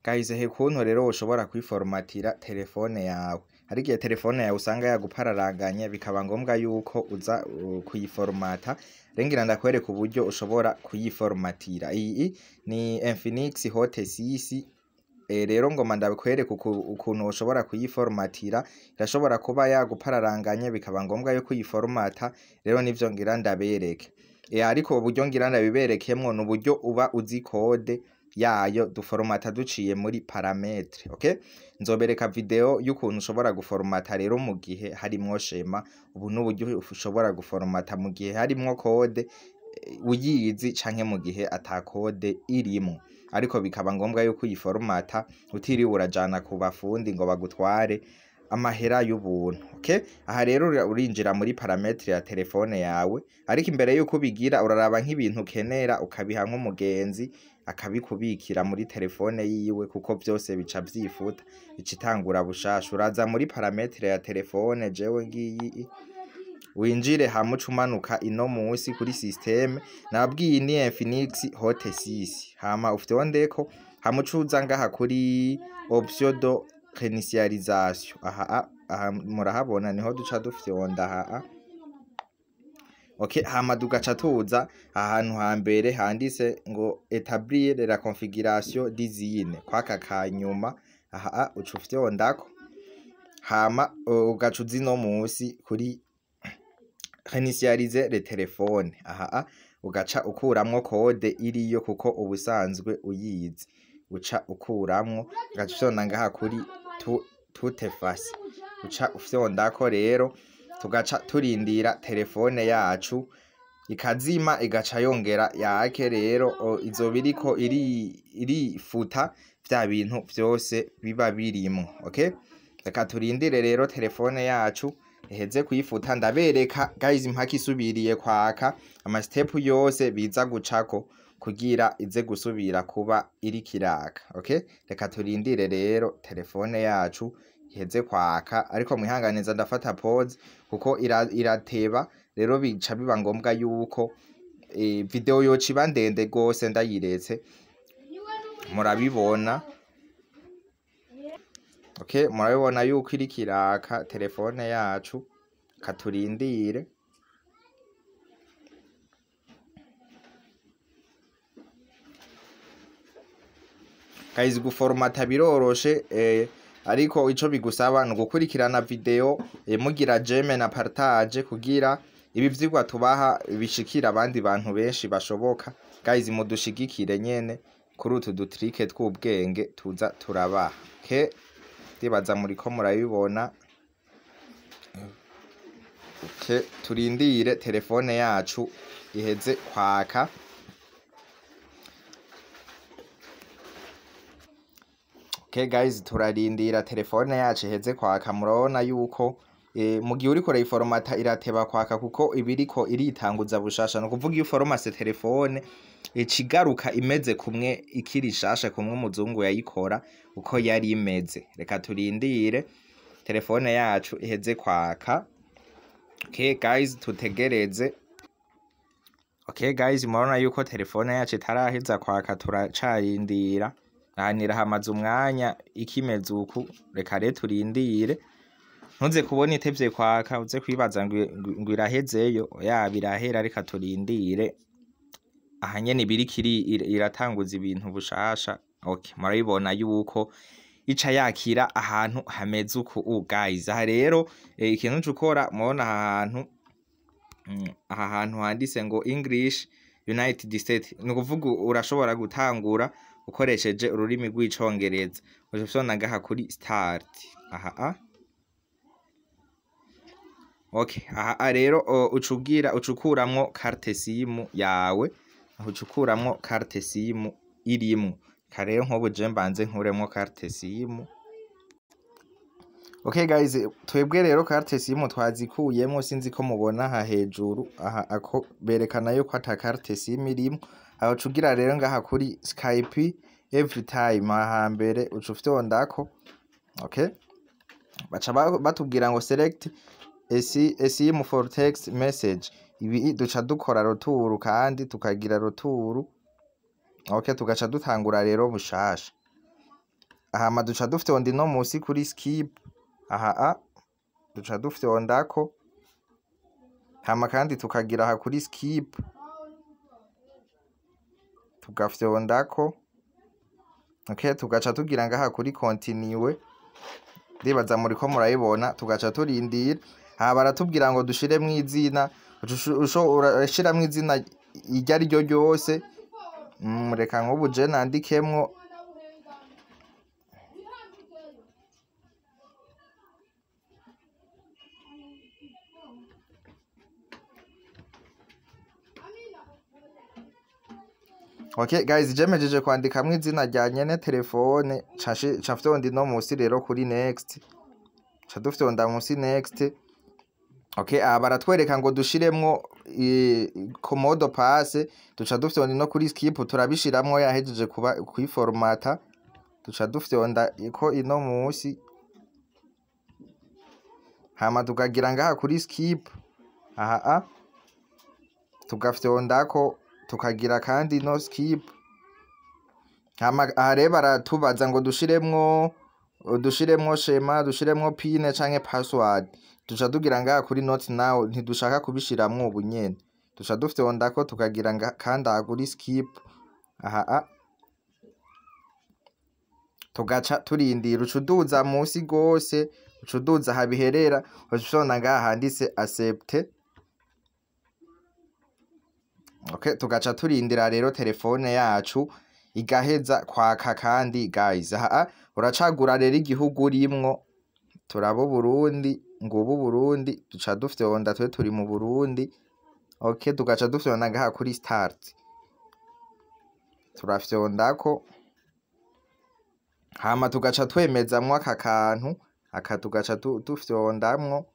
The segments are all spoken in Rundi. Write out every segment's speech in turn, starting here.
Guys, he kuntu rero ushobora kwiformatira telefone yawe. Hari igihe telefone yawe usanga yagupararanganye, bikaba ngombwa yuko uza kuyiformata. Rero ngira ndakwereka uburyo ushobora kuyiformatira. Iyi ni Infinix Hot 6. Rero ngoma ndabikwereka ukuntu ushobora kuyiformatira. Irashobora kuba yagupararanganye, bikaba ngombwa yuko uyiformata. Rero nivyo ngira ndabereke. Ariko uburyo ngira ndabiberekemwo ni uburyo uba uzi code yayo duformata duciye muri paramètre. Okay? Nzobereka video y'ukuntu ushobora guformata rero mu gihe harimwo schéma. Ubu n'uburyo ushobora guformata mu gihe harimwo code uyizi canke mu gihe ata code irimwo. Ariko bikaba ngombwa yuko uyiformata utiriwe urajana ku bafundi ngo bagutware amahera y'ubuntu. Okay? Aha rero urinjira muri paramètre ya telefone yawe, ariko imbere yuko ubigira uraraba nk'ibintu ukenera ukabiha nk'umugenzi akabikubikira muri telefone yiwe, kuko vyose bica vyifuta, bica itangura bushasha. Uraza muri paramètre ya telefone, jewe ngiyi, winjire hama uce umanuka ino musi kuri système. Nababwiye ni Infinix Hot 6. Hama ufyondeko, hama uce uza ngaha kuri option de réinitialisation. Aha murahabona niho duca dufyonda aha. Okay, hama dugaca tuza ahantu hambere handitse ngo établir la configuration d'usine, kwaka kanyuma aha uca ufyondako, hama ugaca uza ino musi kuri réinitialiser le téléphone. Aha ugaca ukuramwo code iriyo, kuko ubusanzwe uyizi. Uca ukuramwo, ugaca ufyonda ngaha kuri tout effacer. Uca ufyondako rero, tugaca turindira telefone yacu ikazima, igaca yongera yake. Rero izoba iriko irifuta vya bintu vyose biba birimwo. Okay, reka turindire rero telefone yacu iheze kuyifuta. Ndabereka guys mpaka isubiriye kwaka, ama step yose biza gucako kugira ize gusubira kuba iriko iraka. Okay, reka turindire rero telefone yacu iheze kwaka, ariko mwihanganiza ndafata pause kuko irateba. Rero bica biba ngombwa yuko video yoca iba ndende gose ndayiretse. Murabibona. Okay, murabibona yuko iriko iraka telefone yacu. Katurindire. Guys, guformata biroroshe, ariko ico bigusaba ni ugukurikirana video, mugira j'aime na partage kugira ibi vyigwa tubaha bishikira abandi bantu benshi bashoboka. Guys, mudushigikire nyene kuri utu dutrike tw'ubwenge tuza turabaha. Okay, ndibaza muriko murabibona. Okay, turindire telefone yacu iheze kwaka. Okay guys, turarindira telefone yacu iheze kwaka. Murabona yuko mu gihe uriko urayiforomata irateba kwaka, kuko iba iriko iritanguza bushasha. Ni ukuvuga iyo uforomase telefone ica imeze kumwe ikiri shasha, kumwe umuzungu yayikora uko yari imeze. Reka turindire telefone yacu iheze kwaka. Okay guys, tutegereze. Okay guys, murabona yuko telefone yacu itaraheza kwaka, turacarindira. Ahanira hamaze umwanya ikimeze uku. Reka rero turindire. Ntuze kubona itevye kwaka uze kwibaza ngo irahezeyo. Oya, birahera. Reka turindire. Aha nyene ibiriko iratanguza ibintu bushasha. Okay, murabibona yuko ica yakira ahantu hameze uku. Guys, aha rero ikintu uca ukora, murabona aha hantu handitse ngo English United States, ni ukuvuga urashobora gutangura ukoresheje ururimi rw'icongereza. Uca ufyonda ngaha kuri start aha a. Okay, aha rero uca ugira uca ukuramwo carte SIM yawe, aho uca ukuramwo carte SIM irimwo. Reka rero nk'ubu je mbanze nkuremwo carte SIM. Okay guys, twebwe rero carte SIM twazikuyemwo. Sinzi ko mubona aha hejuru, aha ako berekana yuko ata carte SIM irimwo. Aho uca ugira rero ngaha kuri skip every time, aha hambere uca ufyondako. Okay, baca batubwira ngo select a SIM for text message. Ibi duca dukora retour, kandi tukagira retour. Okay, tugaca dutangura rero bushasha. Hama duca dufyonda ino musi kuri skip, aha a duca dufyondako, hama kandi tukagira aha kuri skip tugafyondako. Okay, tugaca tugira ngaha kuri continue, ndibaza muriko murayibona. Tugaca turindira. Aha baratubwira ngo dushiremwo izina, urashiramwo izina iryo ari ryo ryose. Reka nk'ubu je nandikemwo Okay guys, je mpejeje kwandikamwo izina rya nyene telefone, ca fyonda ino musi rero kuri next, ca dufyonda musi next. Okay, aha baratwereka ngo dushiremwo mot de passe, duca dufyonda ino kuri skip, turabishiramwo yahejeje kuba kwiformata, duca dufyonda ko ino musi, hama tukagira ngaha kuri skip, aha a tugafyondako, tukagira kandi no skip. Hama aha rero baratubaza ngo dushiremwo schéma, dushiremwo PIN canke password, duca tugira ngaha kuri not now, ntidushaka kubishiramwo ubu nyene, duca dufyondako tukagira kandi aha kuri skip, aha a tugaca turindira. Uca uduza musi gose, uca uduza aha biherera, uca ufyonda ngaha handitse accept. Okay, tugaca turindira rero telefone yacu igaheza kwaka. Kandi guys, aha uracagura rero igihugu urimwo, turaba Uburundi, ngubu Burundi, duca dufyonda, twe turi mu Burundi. Okay, tugaca dufyonda ngaha kuri start, turafyondako, hama tugaca twemezamwo aka kantu aka, tugaca dufyondamwo.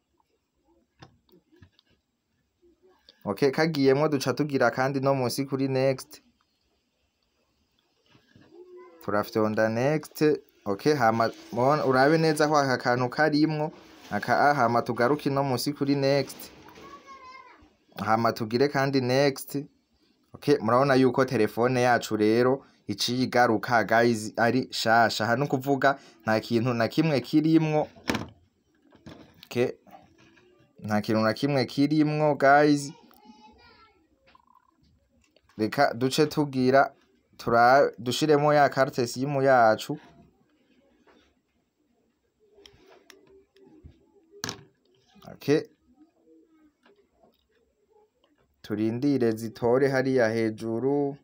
Okay, kagiyemwo duca tugira kandi no musi kuri next, turafyonda next. Okay, hama urabe neza ko aka kantu karimwo aka a, hama tugaruke no musi kuri next, hama tugire kandi next. Okay, murabona yuko telefone yacu rero iciye igaruka guys ari shasha. Hano kuvuga nta kintu na kimwe kirimwo. Okay, nta kintu na kimwe kirimwo guys. Reka duce tugira dushiremo ya carte SIM yacu. Okay, turindire zitore hariya hejuru.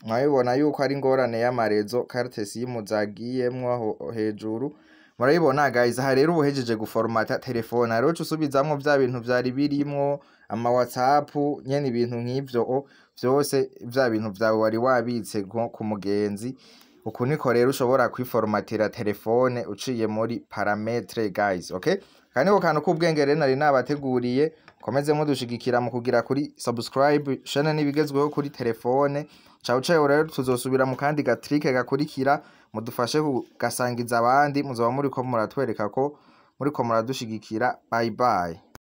Murabibona yuko ari ingorane y'ama réseau, carte SIM zagiyemwo aho hejuru, murabibona guys. Aha rero ubuhejeje guformata telefone, rero uca usubizamwo vya bintu vyari birimwo, ama WhatsApp nyene, ibintu nk'ivyo vyose, vya bintu vyawe wari wabitse nko ku mugenzi. Uku niko rero ushobora kwiformatira telefone uciye muri paramètres guys. Okay, kandi ko kantu k'ubwenge rero nari nabateguriye. Komeze mudushigikira mu kugira kuri subscribe chaîne n'ibigezweho kuri telefone. Ciao ciao, rero tuzosubira mu kandi ga trick gakurikira. Mudufashe kugasangiza abandi, muzoba muriko muratwereka ko muriko muradushigikira. Bye bye.